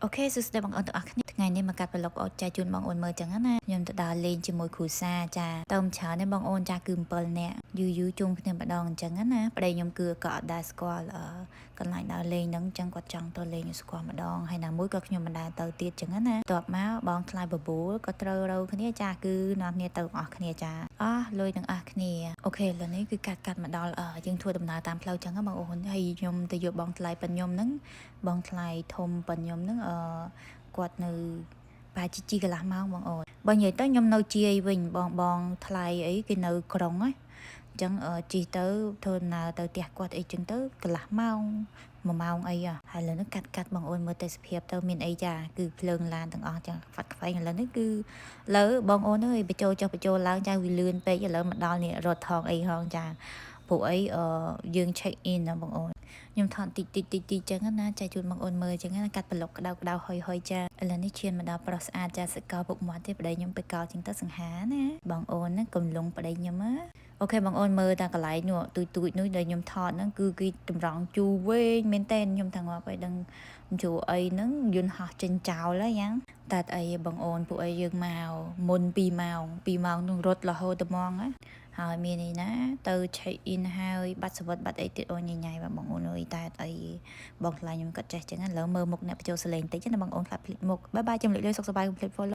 OK សួស្តីបងប្អូនទាំងអស់គ្នាថ្ងៃនេះមកកាត់ vlog អូចែកជូនបងប្អូនមើលចឹងណាខ្ញុំទៅដើរលេងជាមួយគ្រួសារចាទៅមិនច្រើនទេបងប្អូនចាគឺ7នាក់យូរយូរជុំគ្នាម្ដងអញ្ចឹងណាប្តីខ្ញុំគឺក៏អត់ដែលស្គាល់អឺកន្លែងដើរលេងហ្នឹងអញ្ចឹងគាត់ចង់ទៅលេងឲ្យស្គាល់ម្ដងហើយណាមួយក៏ខ្ញុំមិនដែលទៅទៀតចឹងណាតបមកបងថ្លៃបបួលក៏ត្រូវរោគ្នាចាគឺនាំគ្នាទៅអស់គ្នាចាអស់លុយទាំងអស់គ្នាOK ឥឡូវនេះគឺកាត់កាត់មកដល់អឺយើងធ្វើដំណើរតាមផ្លូវចឹងណាបងប្អូនហើយខ្ញុំទៅយកបងថ្លៃប៉ុនខ្ញុំហ្នឹងបងថ្លៃធំប៉ុនខ្ញុំហ្នឹងអឺគាត់នៅប្រហែលជាជីកន្លះម៉ោងបងអូនបើនិយាយទៅខ្ញុំនៅជាយវិញបងបងថ្លៃអីគេនៅក្រុងណាអញ្ចឹងជិះទៅធ្វើដំណើរទៅផ្ទះគាត់អីចឹងទៅកន្លះម៉ោង1ម៉ោងអីហើយឥឡូវនេះកាត់កាត់បងអូនមើលទេសភាពទៅមានអីចាគឺភ្លើងឡានទាំងអស់ចឹងហ្វាត់ខ្វែងឥឡូវនេះគឺលើបងអូនអើយបញ្ចូលចុះបញ្ចូលឡើងចាវាលឿនពេកឥឡូវមកដល់នេះរត់ថងអីហងចាព្រោះអីអឺយើង check in ណាបងអូនខ្ញុំថតតិចតិចតិចតិចចឹងណាចែកជូនបងអូនមើលចឹងណាកាត់ប្លុកក្តៅក្តៅហុយហុយចាឥឡូវនេះឈានមកដល់ប្រុសស្អាតចាសកលពុកមាត់ទេប្តីខ្ញុំទៅកោចឹងទៅសង្ហាណាបងអូនណាកំលងប្តីខ្ញុំណាOK បងអូនមើលតែកន្លែងនោះទូចទូចនោះដែលខ្ញុំថតហ្នឹងគឺគេតម្រង់ជូរវែងមែនតើខ្ញុំថាងាប់ឲ្យដឹងជួអីហ្នឹងយន្តហោះចេញចោលហើយយ៉ាងតែអីបងអូនពួកអីយើងមកមុន2ម៉ោង2ម៉ោងនឹងរត់រហូតត្មងណាហើយមាននេះណាទៅ check in ហើយបាត់សវត្តបាត់អីទៀតអូនញញ៉ៃបងអូនអើយតែអីបងថ្លៃខ្ញុំគាត់ចេះចឹងឥឡូវមើលមុខអ្នកបញ្ចូលសលេងតិចណាបងអូនខ្លាចភ្លេចមុខ bye bye ជំរាបលាសុខសប្បាយកុំភ្លេច follow។